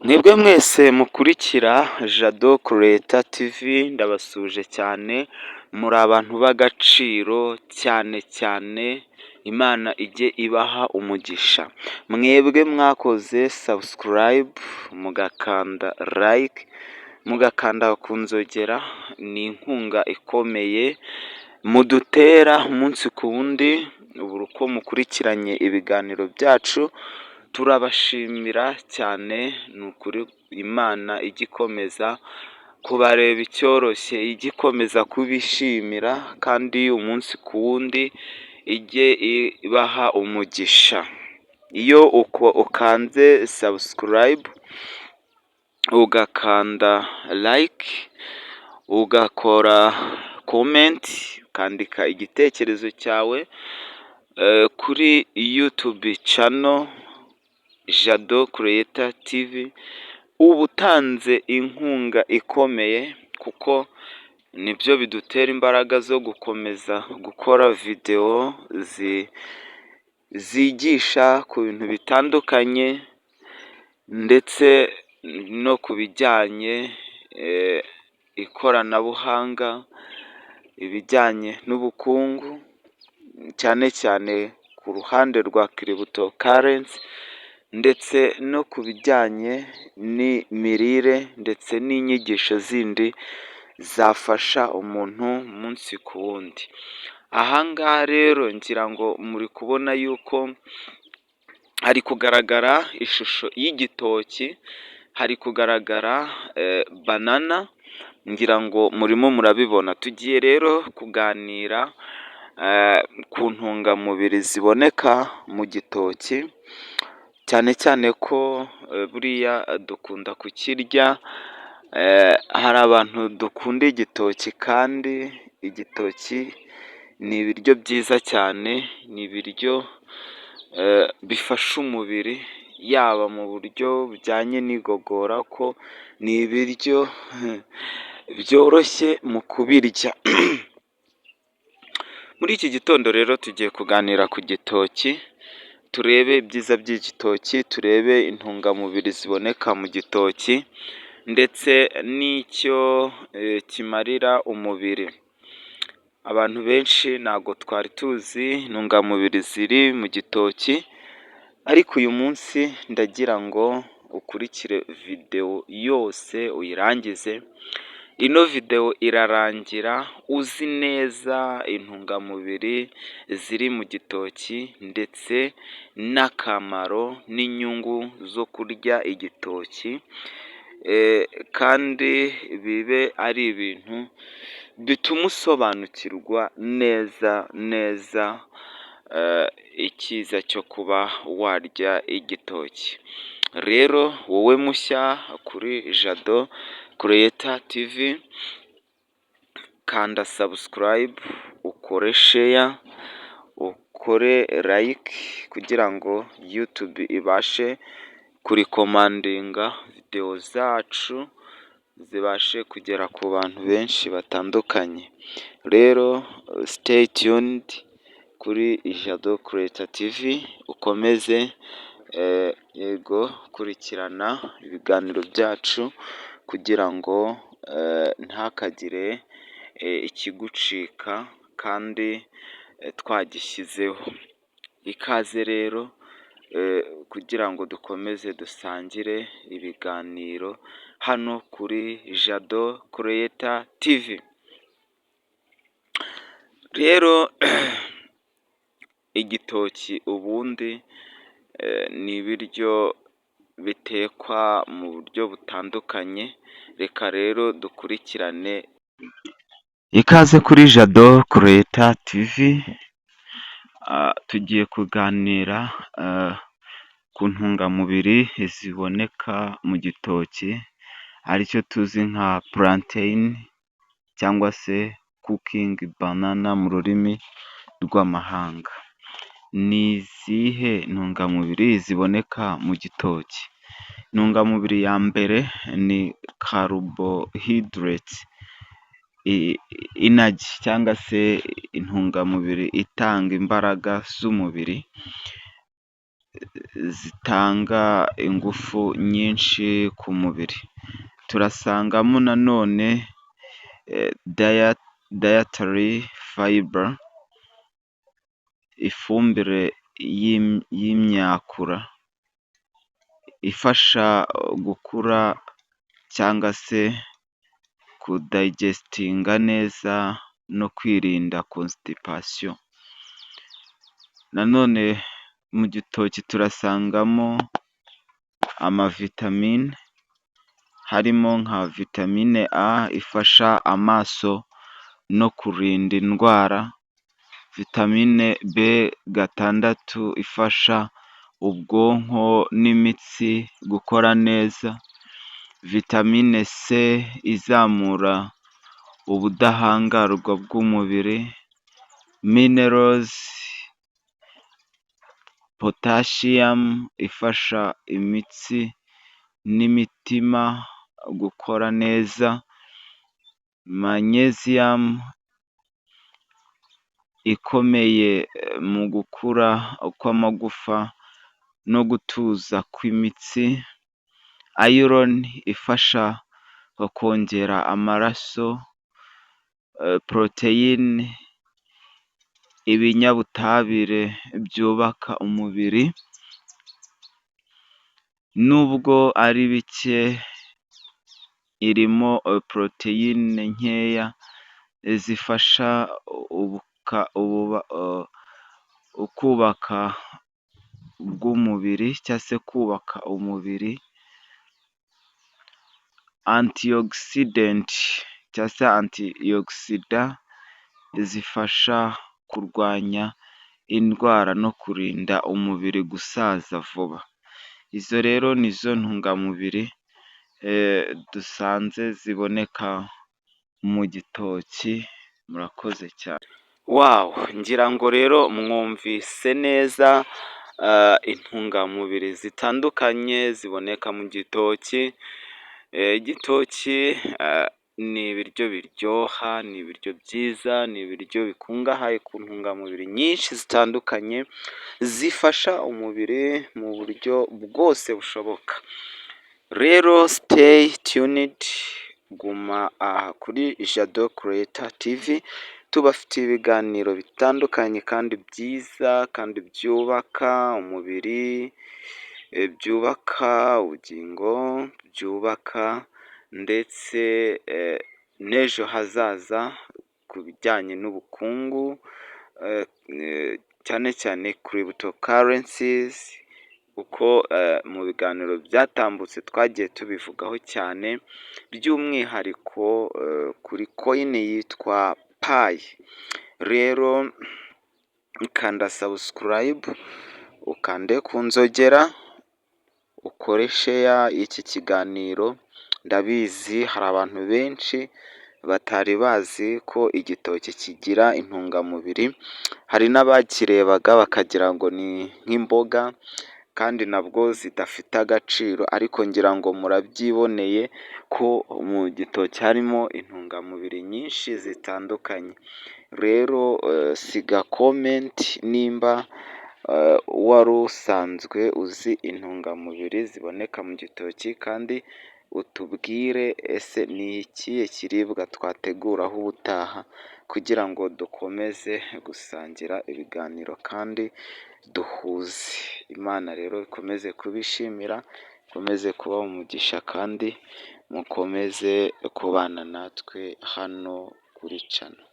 Mwebwe mwese mukurikira Jado Creator TV, ndabasuhuje cyane, muri abantu b'agaciro cyane cyane, Imana ijye ibaha umugisha. Mwebwe mwakoze subscribe, mugakanda like, mugakanda ku nzogera, ni inkunga ikomeye mudutera umunsi ku wundi, buri uko mukurikiranye ibiganiro byacu, turabashimira cyane, ni ukuri Imana ijye ikomeza kubareba icyoroshye, ijye ikomeza kubishimira kandi umunsi ku wundi ijye ibaha umugisha. Iyo ukanze subscribe, ugakanda like, ugakora comment, ukandika igitekerezo cyawe kuri YouTube channel Jado Creator TV, uba utanze inkunga ikomeye kuko nibyo bidutera imbaraga zo gukomeza gukora videwo zigisha ku bintu bitandukanye ndetse no ku bijyanye ikoranabuhanga, ibijyanye n'ubukungu, cyane cyane ku ruhande rwa cryptocurrency ndetse no ku bijyanye n'imirire ndetse n'inyigisho zindi zafasha umuntu umunsi ku wundi. Aha ngaha rero ngira ngo muri kubona yuko hari kugaragara ishusho y'igitoki, hari kugaragara banana, ngira ngo murimo murabibona. Tugiye rero kuganira ku ntungamubiri ziboneka mu gitoki, cyane cyane ko buriya dukunda kukirya, hari abantu dukunda igitoki kandi igitoki ni ibiryo byiza cyane, ni ibiryo bifasha umubiri yaba mu buryo bujyanye n'igogora ko ni ibiryo byoroshye mu kubirya. Muri iki gitondo rero tugiye kuganira ku gitoki, turebe ibyiza by'igitoki, turebe intungamubiri ziboneka mu gitoki ndetse n'icyo kimarira umubiri. Abantu benshi ntabwo twari tuzi intungamubiri ziri mu gitoki, ariko uyu munsi ndagira ngo ukurikire videwo yose uyirangize, ino videwo irarangira uzi neza intungamubiri ziri mu gitoki ndetse n'akamaro n'inyungu zo kurya igitoki, kandi bibe ari ibintu bituma usobanukirwa neza neza icyiza cyo kuba warya igitoki. Rero wowe mushya kuri Jado Creator TV, kanda subscribe, ukore share, ukore like kugira ngo YouTube ibashe kurecommendinga videwo zacu zibashe kugera ku bantu benshi batandukanye. Rero stay tuned kuri Jado Creator TV, ukomeze yego kurikirana ibiganiro byacu kugira ngo ntihakagire ikigucika kandi twagishyizeho. Ikaze rero kugira ngo dukomeze dusangire ibiganiro hano kuri Jado Creator TV. Rero igitoki ubundi ni ibiryo bitekwa mu buryo butandukanye, reka rero dukurikirane. Ikaze kuri Jado Creator TV, tugiye kuganira ku ntungamubiri ziboneka mu gitoki, aricyo tuzi nka plantain cyangwa se cooking banana mu rurimi rw'amahanga. Ni izihe ntungamubiri ziboneka mu gitoki? Intungamubiri ya mbere ni carbohydrate energy cyangwa se intungamubiri itanga imbaraga z'umubiri. zitanga ingufu nyinshi ku mubiri. Turasangamo nanone dietary fiber, ifumbire y'imyakura ifasha gukura cyangwa se kudayigestinga neza no kwirinda constipation. Nanone mu gitoki turasangamo amavitamine, harimo nka vitamine A ifasha amaso no kurinda indwara, vitamine B6 ifasha ubwonko n'imitsi gukora neza, vitamine C izamura ubudahangarwa bw'umubiri, minerals, potassium ifasha imitsi n'imitima gukora neza, magnesium ikomeye mu gukura kw'amagufa no gutuza kw'imitsi, iron ifasha kongera amaraso, poroteyine, ibinyabutabire byubaka umubiri, nubwo ari bike irimo poroteyine nkeya zifasha ukubaka bw'umubiri cyangwa se kubaka umubiri, antioxidant cyangwa se antioxidant zifasha kurwanya indwara no kurinda umubiri gusaza vuba. Izo rero ni zo ntungamubiri dusanze ziboneka mu gitoki, murakoze cyane. Wow! Ngira ngo rero mwumvise neza intungamubiri zitandukanye ziboneka mu gitoki. Igitoki ni ibiryo biryoha, ni ibiryo byiza, ni ibiryo bikungahaye ku ntungamubiri nyinshi zitandukanye, zifasha umubiri mu buryo bwose bushoboka. Rero stay tuned, guma aha kuri Jado Creator TV, tubafitiye ibiganiro bitandukanye kandi byiza kandi byubaka umubiri, byubaka ubugingo, byubaka ndetse n'ejo hazaza ku bijyanye n'ubukungu, cyane cyane cryptocurrencies, kuko mu biganiro byatambutse twagiye tubivugaho cyane, by'umwihariko kuri coin yitwa Pi. Rero kanda subscribe, ukande ku nzogera, ukore share y'iki kiganiro, ndabizi hari abantu benshi batari bazi ko igitoki kigira intungamubiri, hari n'abakirebaga bakagira ngo ni nk'imboga kandi nabwo zidafite agaciro, ariko ngira ngo murabyiboneye ko mu gitoki harimo intungamubiri nyinshi zitandukanye. Rero siga comment nimba wari usanzwe uzi intungamubiri ziboneka mu gitoki, kandi utubwire ese ni ikihe kiribwa twateguraho ubutaha kugira ngo dukomeze gusangira ibiganiro kandi duhuze. Imana rero ikomeze kubishimira, ikomeze kubaha umugisha kandi mukomeze kubana natwe hano kuri channel.